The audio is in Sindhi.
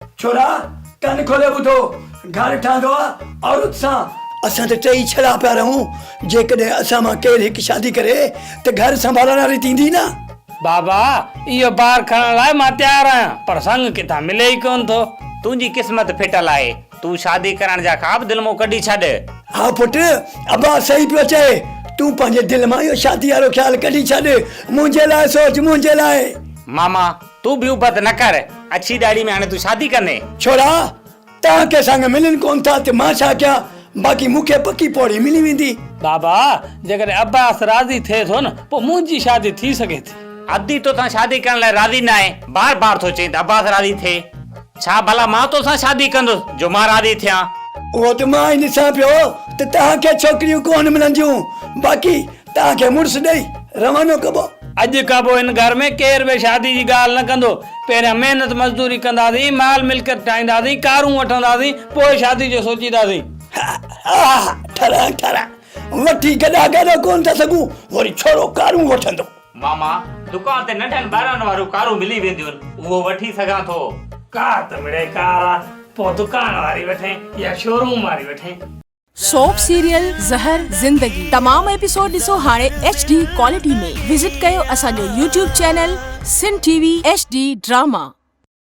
ڇورا ڪن کولي ٻڌو، گهر ٺهندو آ عورت سان. اسان ته ٽيئي ڇڙا پيا رهون، جيڪڏهن اسان مان ڪير هڪ شادي ڪري ته گهر سنڀالڻ واري ٿيندي نه. بابا، اهو بار کڻڻ لاء مان تيار آهيان، پر سڱ ڪٿان ملي ئي ڪونه ٿو. تنهنجي قسمت ڦٽل آهي، تون شادي ڪرڻ جا خواب دل مون ڪڍي ڇڏ. ها پٽ، ابا صحيح پيو چئي، تون پنهنجي دل مان اهو شادي وارو خيال ڪڍي ڇڏ، منهنجي لاء سوچ، منهنجي لاء. ماما، تون به ابت نه ڪر، اڇي ڏاڙهي ۾ هاڻي تون شادي ڪندين؟ ڇورا، توهان کي سڱ ملن ڪونه ٿا ته مان ڇا ڪيان، باقي مون کي پڪي پوڙهي ملي ويندي. بابا، جيڪڏهن عباس راضي ٿئي ٿو نه، پوء منهنجي شادي ٿي سگهي ٿي. ادي توسان شادي ڪرڻ لاء راضي ناهي، بار بار ٿو چئين ته عباس راضي ٿئي. ڇا ڀلا مان توسان شادي ڪندس جو مان راضي ٿيان؟ اهو ته مان ئي ڏسان پيو ته توهان کي ڇوڪريون ڪونه ملنديون، باقي توهان کي مڙس ڏئي روانو ڪبو. اڄ کان پوء هن گهر ۾ ڪير به شادي جي ڳالهه نه ڪندو. پهريان محنت مزدوري ڪنداسين، مال ملڪيت ٺاهينداسين، ڪارون وٺنداسين، پوء شادي جو سوچينداسين. ها ها ٺرا ٺرا، وٺي گڏا گڏا ڪونه ٿا سگهون، وري ڇورو ڪارون وٺندو. ماما، دڪان تي ننڍن ٻارن واريون ڪارون ملي وينديون، اهو وٺي سگهان ٿو. ڪار ته مڙئي ڪار آ، پوء دڪان واري وٺين يا شوروم واري وٺين. سوپ سيريل زهر زندگي تمام ايپيسوڊ ڏسو هاڻي ايڇ ڊي ڪوالٽي ۾ وزٽ ڪيو اسان جو YouTube channel Sindh T V H D drama.